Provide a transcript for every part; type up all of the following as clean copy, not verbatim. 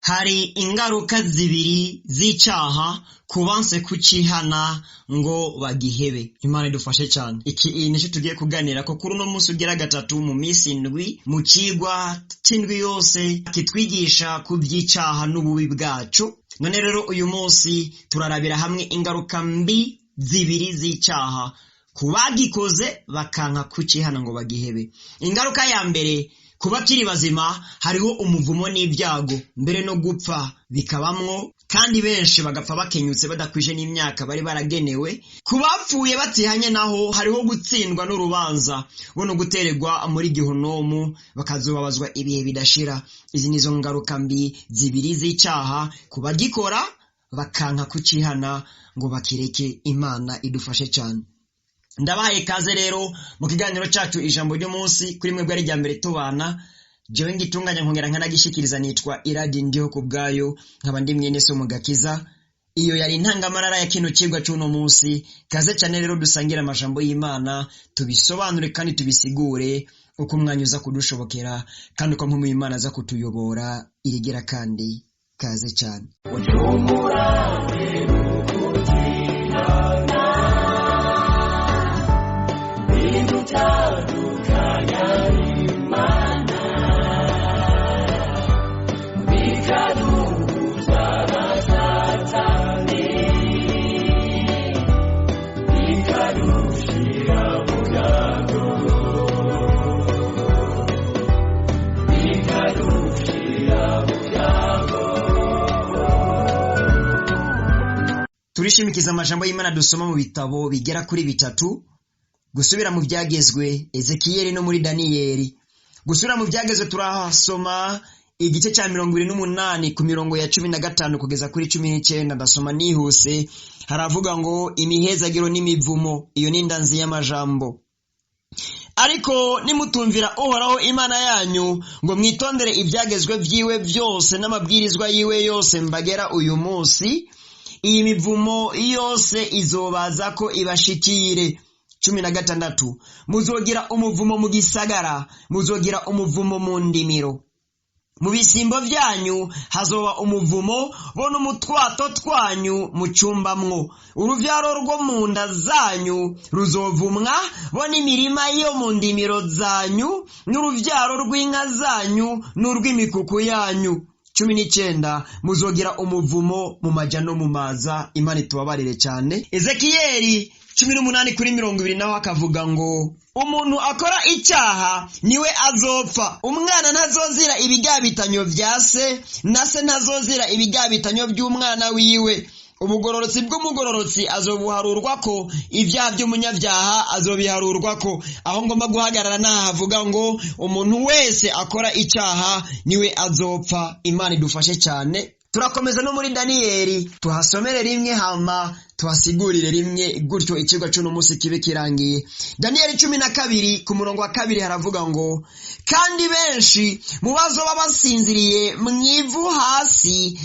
Hari ingaruka zibiri z'icaha ku banse kucihana ngo bagihebe. Imana idufashe cyane. Iki nicyo tugiye kuganira ko kuri uno munsi ugira gatatu mu minsi indwi mu cigwa c'indwi yose kitwigisha ku by'icaha n'ububi bwacu. None rero uyu munsi turarabira hamwe ingaruka mbi zibiri z'icaha ku bagikoze bakanka kucihana ngo bagihebe. Ingaruka ya mbere, ku bakiri bazima hariho umuvumo n'ibyago, mbere no gupfa bikabamwo, kandi benshi bagapfa bakenyutse badakwije n'imyaka bari baragenewe. Ku bapfuye batihanye naho hariho gutsindwa n'urubanza bo no gutererwa muri gihonomu, bakazobabazwa ibihe bidashira. Izi nizo ngaruka mbi zibiri z'icaha ku bagikora bakanka kucihana ngo bakireke. Imana idufashe cyane. Ndabahaye kaze rero mu kiganiro cyacu Ijambo ry'Umunsi. Kuri mwebwe ari rya mbere tubana, jewe ngitunganya nkongera nkanagishikiriza nitwa Iradi Ndiho ku bwayo, nkaba ndi mwene so mu gakiza. Iyo yari intangamarara ya kino cigwa c'uno munsi. Kaze cyane rero dusangire amajambo y'Imana, tubisobanure kandi tubisigure uko umwanya uza kudushobokera kandi uko mpwemu y'Imana aza kutuyobora irigera. Kandi kaze cyane. Bidutandukanya n'Imana, bikaduhuza na Satani, bikadushira mu byago, bikadushira mu byago. Turishimikiza amajambo y'Imana dusoma mu bitabo bigera kuri bitatu: Gusubira mu Byagezwe, Ezekiyeli no muri Daniyeli. Gusubira mu Byagezwe turahasoma igice cya 28 ku mirongo ya 15 kugeza kuri 19. Ndasoma nihuse. Haravuga ngo: "Imihezagiro n'imivumo." Iyo ni indanzi y'amajambo. "Ariko nimutumvira Uhoraho Imana yanyu ngo mwitondere ibyagezwe vyiwe byose n'amabwirizwa yiwe yose mbagera uyu munsi, iyi mivumo yose izobaza ko ibashikire." 16: "Muzogira umuvumo mu gisagara, muzogira umuvumo mu ndimiro, mu bisimbo vyanyu hazoba umuvumo, bo no mu twato twanyu mucumbamwo. Uruvyaro rwo mu nda zanyu ruzovumwa, bo n'imirima yo mu ndimiro zanyu, n'uruvyaro rw'inka zanyu n'urw'imikuku yanyu." 19: "Muzogira umuvumo mu maja no mu maza." Imana itubabarire cyane. Ezekiyeli 18 kuri 20 naho akavuga ngo: "Umuntu akora icyaha niwe azopfa. Umwana ntazozira ibigabitanyo vya se, na se ntazozira ibigabitanyo by'umwana wiwe. Ubugororotsi bw'umugororotsi azobuharurwa ko, ibyaha by'umunyabyaha azobiharurwa ko." Aho ngomba guhagarara naha havuga ngo: "Umuntu wese akora icyaha niwe azopfa." Imana idufashe cyane. Turakomeza no muri Daniyeli, tuhasomere rimwe hama tuhasigurire rimwe, gutyo ikigwa c'uno munsi kibe kirangiye. Daniyeli 12 ku murongo wa 2 haravuga ngo: "Kandi benshi mu bazoba basinziriye mu ivu hasi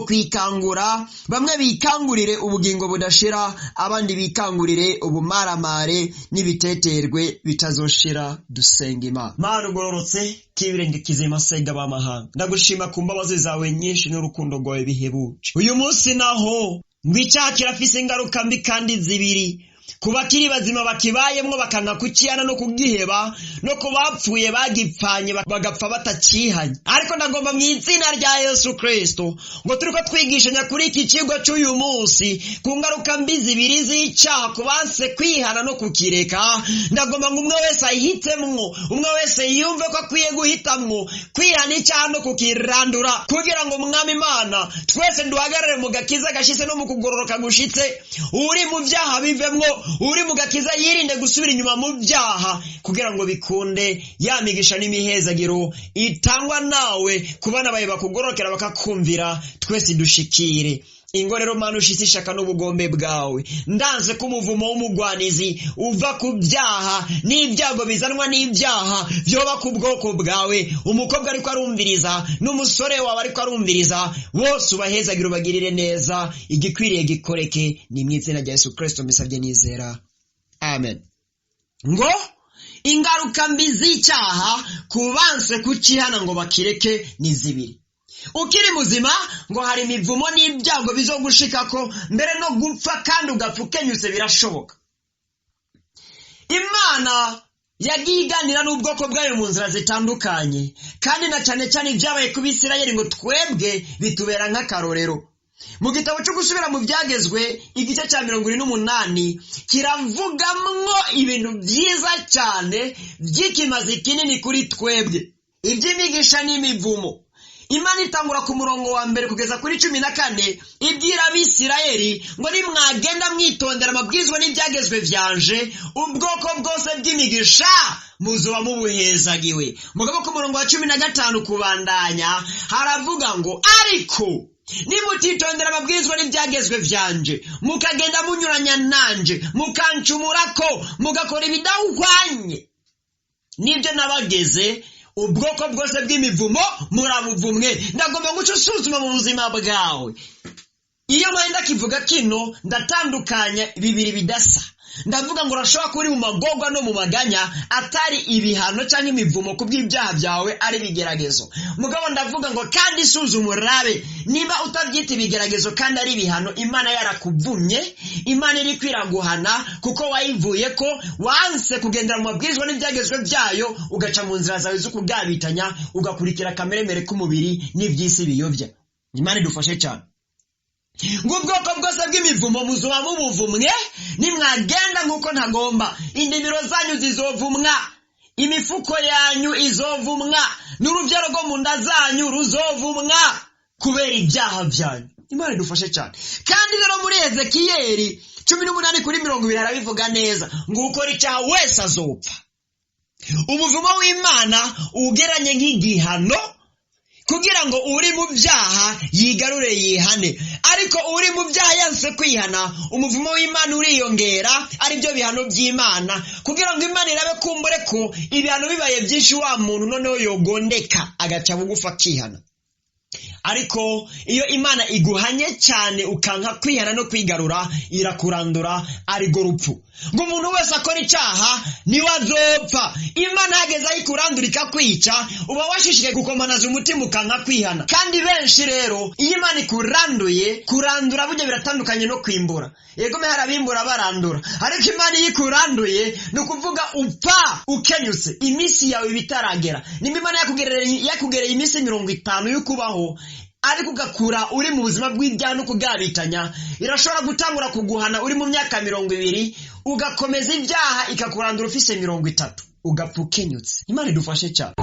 bazokwikangura, bamwe bikangurire ubugingo budashira, abandi bikangurire ubumaramare n'ibiteterwe bitazoshira." Dusenga Imana. Mana ugororotse k'ibirenge kizima, sega b'amahanga, ndagushima ku mbabazi zawe nyinshi n'urukundo rwawe bihebuje. Uyu munsi naho ngo icyaha kirafise ingaruka mbi kandi zibiri: ku bakiri bazima bakibayemwo bakanga kukihana no kugiheba, no ku bapfuye bagipfanye bagapfa batacihanye. Ariko ndagomba mu izina rya Yesu Kristo ngo turiko twigishanya kuri iki cigwa c'uyu munsi ku ngaruka mbi zibiri z'icaha ku banse kwihana no kukireka, ndagomba ngo umwe wese ayihitemwo, umwe wese yumve ko akwiye guhitamwo kwihana icyaha no kukirandura, kugira ngo, Mwami Imana, twese duhagarare mu gakiza gashitse no mu kugororoka gushitse. Uri mu vyaha bivemwo, uri mu gakiza yirinde gusubira inyuma mu byaha, kugira ngo bikunde ya migisha n'imihezagiro itangwa nawe ku bana bawe bakugororokera bakakumvira twese dushikire. Ingo rero, Mana, ushitse ishaka n'ubugombe bwawe. Ndanze ko umuvumo w'umugwanizi uva ku byaha n'ibyago bizanwa n'ibyaha vyoba ku bwoko bwawe. Umukobwa ariko arumviriza n'umusore wawe ariko arumviriza, bose ubahezagira, ubagirire neza, igikwiriye gikoreke. Ni mu izina rya Yesu Kristo mbisabye nizera, amen. Ngo ingaruka mbi z'icyaha ku banse kucihana ngo bakireke ni zibiri. Ukiri muzima ngo hari imivumo n'ibyago bizogushikako, mbere no gupfa kandi ugapfa ukenyutse birashoboka. Imana yagiye iganira n'ubwoko bwayo mu nzira zitandukanye, kandi na cyane cyane ibyabaye ku Bisirayeli ngo twebwe bitubera nk'akarorero. Mu gitabo cyo gusubira mu byagezwe igice cya 78 kiravugamwo ibintu byiza cyane by'ikimazi kinini kuri twebwe, iby'imigisha n'imivumo. Imana itangura ku murongo wa 1 kugeza kuri 14 ibwira Abisirayeli ngo nimwagenda mwitondera amabwizwa n'ibyagezwe vyanje, ubwoko bwose bw'imigisha muzoba mubuhezagiwe. Mugabo ku murongo wa 15 kubandanya haravuga ngo ariko nimutitondera amabwizwa n'ibyagezwe vyanje, mukagenda munyuranya nanje, mukancumurako, mugakora ibidahwanye nibyo nabageze, ubwoko bwose bw'imivumo murabuvumwe. Ndagomba guca usuzuma mu buzima bwawe. Iyo mpaye ndakivuga kino, ndatandukanya bibiri bidasa. Ndavuga ngo urashobora kuba uri mu magorwa no mu maganya, atari ibihano cyangwa imivumo kubw'ibyaha byawe, ari ibigeragezo. Mugabo ndavuga ngo kandi suzuma urabe niba utabyita ibigeragezo kandi ari ibihano, Imana yarakuvumye, Imana iri kwiraguhana kuko wayivuye ko wanse kugendera mu mabwirizwa n'ibyagezwe byayo, ugaca mu nzira zawe zo kugabitanya, ugakurikira akameremere k'umubiri n'iby'isi biyobya. Imana idufashe cyane. Ngo ubwoko bwose bw'imivumo muzoba mubuvumwe nimwagenda nk'uko ntagomba. Indimiro zanyu zizovumwa, imifuko yanyu izovumwa, n'urubyaro rwo mu nda zanyu ruzovumwa kubera ibyaha byanyu. Imana idufashe cyane. Kandi rero muri Ezekiyeli 18 kuri 20 harabivuga neza ngo ukora icyaha wese azopfa. Umuvumo w'Imana ugeranye nk'igihano kugira ngo uri mu byaha yigarure yihane, ariko uri mu byaha yanse kwihana, umuvumo w'Imana uriyongera, ari byo bihano by'Imana, kugira ngo Imana irabe kumbure ko ibihano bibaye byinshi wa muntu noneho yogondeka agaca bugufa akihana. Ariko iyo Imana iguhanye cyane ukanka kwihana no kwigarura, irakurandura, arigo rupfu. Ngo umuntu wese akora icyaha niwe azopfa. Imana yageze aho ikurandura ikakwica, uba washishikaye gukomanaza umutima ukanka kwihana. Kandi benshi rero iyo Imana ikuranduye, kurandura burya biratandukanye no kwimbura. Yego hari abimbura barandura, ariko Imana iyo ikuranduye ni ukuvuga upfa ukenyutse, iminsi yawe ibitaragera. Nimba Imana yakugereye iminsi 50 yo kubaho, ariko ugakura uri mu buzima bw'ibyaha no kugabitanya, irashobora gutangura kuguhana uri mu myaka 20, ugakomeza ibyaha ikakurandura ufise 30, ugapfa ukenyutse. Imana idufashe cyane.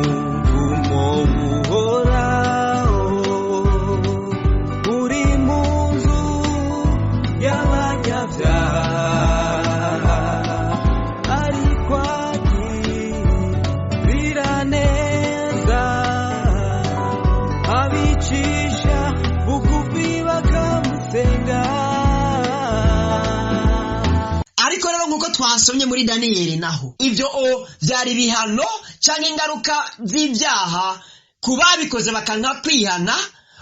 Umuvumo uhoraho uri mu nzu y'abanyabyaha, ariko agirira neza abicisha bugufi bakamusenga. Ariko rero nkuko twasomye muri Daniyeli, naho ibyo byari ibihano cyangwa ingaruka z'ibyaha ku babikoze bakanka kwihana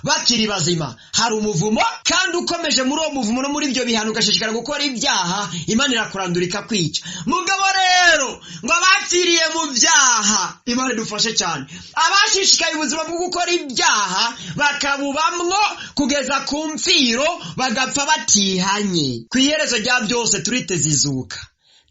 bakiri bazima. Hari umuvumo, kandi ukomeje muri uwo muvumo no muri ibyo bihano ugashishikara gukora ibyaha, Imana irakurandura ikakwica. Mugabo rero ngo abapfiriye mu byaha, Imana idufashe cyane, abashishikaye ubuzima bwo gukora ibyaha bakabubamwo kugeza ku mfiro, bagapfa batihanye, ku iherezo rya byose turiteze izuka,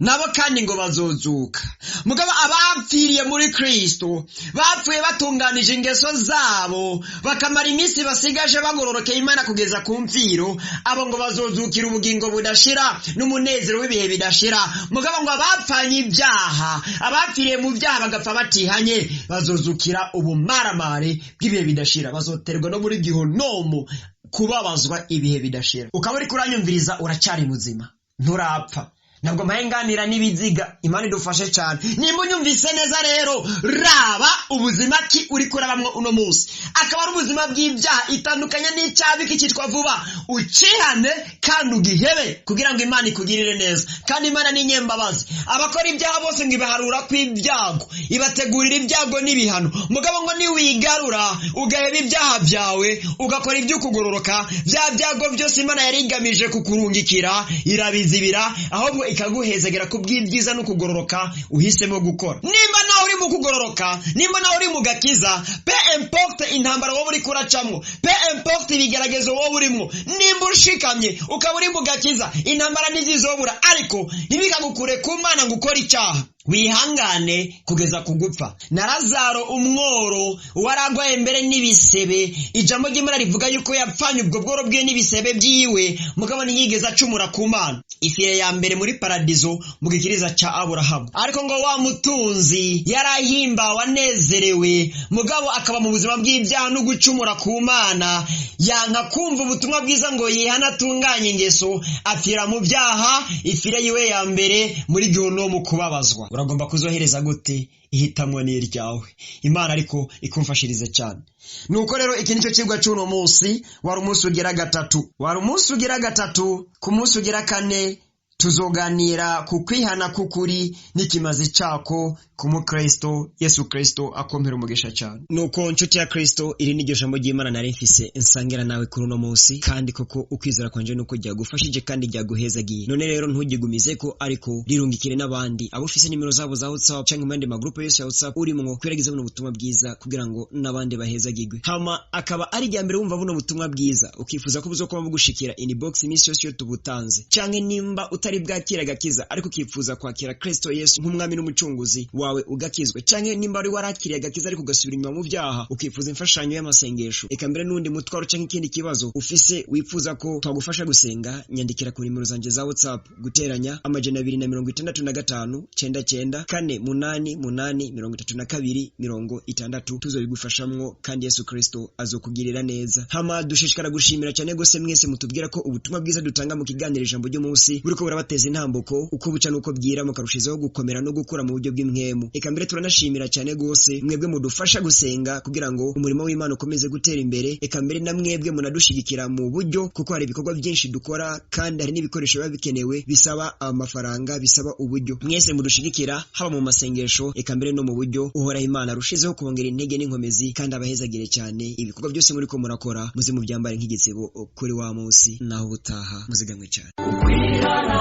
nabo kandi ngo bazozuka. Mugabo abapfiriye muri Kristo bapfuye batunganije ingeso zabo, bakamara iminsi basigaje bagororokeye Imana kugeza ku mfiro, abo ngo bazozukira ubugingo budashira n'umunezero w'ibihe bidashira. Mugabo ngo abapfanye ibyaha, abapfiriye mu byaha bagapfa batihanye, bazozukira ubumaramare bw'ibihe bidashira, bazoterwa no muri gihonomu kubabazwa ibihe bidashira. Ukaba uri kuranyumviriza uracyari muzima, nturapfa. Ntabwo mpaye nganira n'ibiziga. Imana idufashe cyane. Nimba unyumvise neza rero, raba ubuzima ki uri kurabamwo uno munsi, akaba ari ubuzima bw'ibyaha, itandukanye n'icyaha bikicitwa vuba, ucihane kandi ugihebe kugira ngo Imana ikugirire neza. Kandi Imana ni nyembabazi, abakora ibyaha bose ngo ibaharura kw'ibyago, ibategurira ibyago n'ibihano. Mugabo ngo niwigarura ugaheba ibyaha byawe ugakora iby'ukugororoka, bya byago byose Imana yari igamije kukurungikira irabizibira, ahubwo ikaguhezagera ku bw'ibyiza no kugororoka uhisemo gukora. Nimba nawe nawe uri mu kugororoka, nimba nawe uri mu gakiza, peu importe intambara wowe uri kuracamwo, peu importe ibigeragezo wowe urimwo, nimba ushikamye ukaba uri mu gakiza, intambara ntizizobura, ariko ntibikagukure ku Mana ngo ukore icyaha. Wihangane kugeza ku gupfa. Na Lazaro umworo waragwaye mbere n'ibisebe, ijambo ry'Imana rivuga yuko yapfanye ubwo bworo bwiwe n'ibisebe byiwe, mugabo ntiyigeze acumura ku Mana. Ifire ya mbere muri paradizo mu gikiriza ca Aburahamu. Ariko ngo wa mutunzi yarahimbawe anezerewe, mugabo akaba mu buzima bw'ibyaha no gucumura ku Mana, yanka kumva ubutumwa bwiza ngo yihane atunganye ingeso, apfira mu byaha. Ifire yiwe ya mbere muri gihonomu kubabazwa. Uragomba kuzohereza gute? Ihitamwo ni iryawe. Imana ariko ikumfashirize cyane. Nuko rero iki nicyo kigwa cy'uno munsi, wari umunsi ugira gatatu. Wari umunsi ugira gatatu. Ku munsi ugira kane tuzoganira ku kwihana k'ukuri n'ikimazi cyako ku mukristo. Yesu Kristo akompera umugisha cyane. Nuko nshuti ya Kristo, iri ni ryo jambo ry'Imana nari mfise nsangira nawe kuri uno munsi, kandi koko ukwizera kwanje nuko ryagufashije kandi ryaguhezagiye. None rero ntugigumize ko, ariko rirungikire n'abandi abo ufise nimero zabo za WhatsApp canke mu yandi magrupe yose ya WhatsApp urimwo, kwiragiza buno butumwa bwiza kugira ngo n'abandi bahezagirwe. Hama akaba ari irya mbere wumva buno butumwa bwiza, ukifuza ko buzokoma bugushikira inbox iminsi yose iyo tubutanze, canke nimba utari bwakira agakiza ariko ukifuza kwakira Kristo Yesu nk'umwami n'umucunguzi wawe ugakizwe, canke nimba wari warakiriye agakiza ariko ugasubira inyuma mu byaha ukifuza imfashanyo y'amasengesho, eka mbere n'undi mutwaro canke ikindi kibazo ufise wifuza ko twagufasha gusenga, nyandikira ku nimero zanje za WhatsApp: guteranya 265 99 4 8 8 32 60. Tuzobigufashamwo kandi Yesu Kristo azokugirira neza. Hama dushishikara gushimira cyane gose mwese mutubwira ko ubutumwa bwiza dutanga mu kiganiro Ijambo ry'Umunsi buriko burabateza intambuko uko buca nuko bwira, mukarushizaho gukomera no gukura mu buryo bw'impwemu. Eka mbere turanashimira cyane gose mwebwe mudufasha gusenga kugira ngo umurimo w'Imana ukomeze gutera imbere. Eka mbere na mwebwe munadushigikira mu buryo, kuko hari ibikorwa byinshi dukora kandi hari n'ibikoresho biba bikenewe bisaba amafaranga, bisaba uburyo. Mwese mudushigikira haba mu masengesho eka mbere no mu buryo, Uhoraho Imana arushizeho kubongera intege n'inkomezi kandi abahezagire cyane. Ibikorwa byose muriko murakora muze mubyambare nk'igitsebo kuri wa munsi. Naho ubutaha, muzigamwe cyane. Ukwihana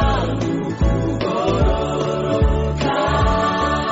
kugororoka.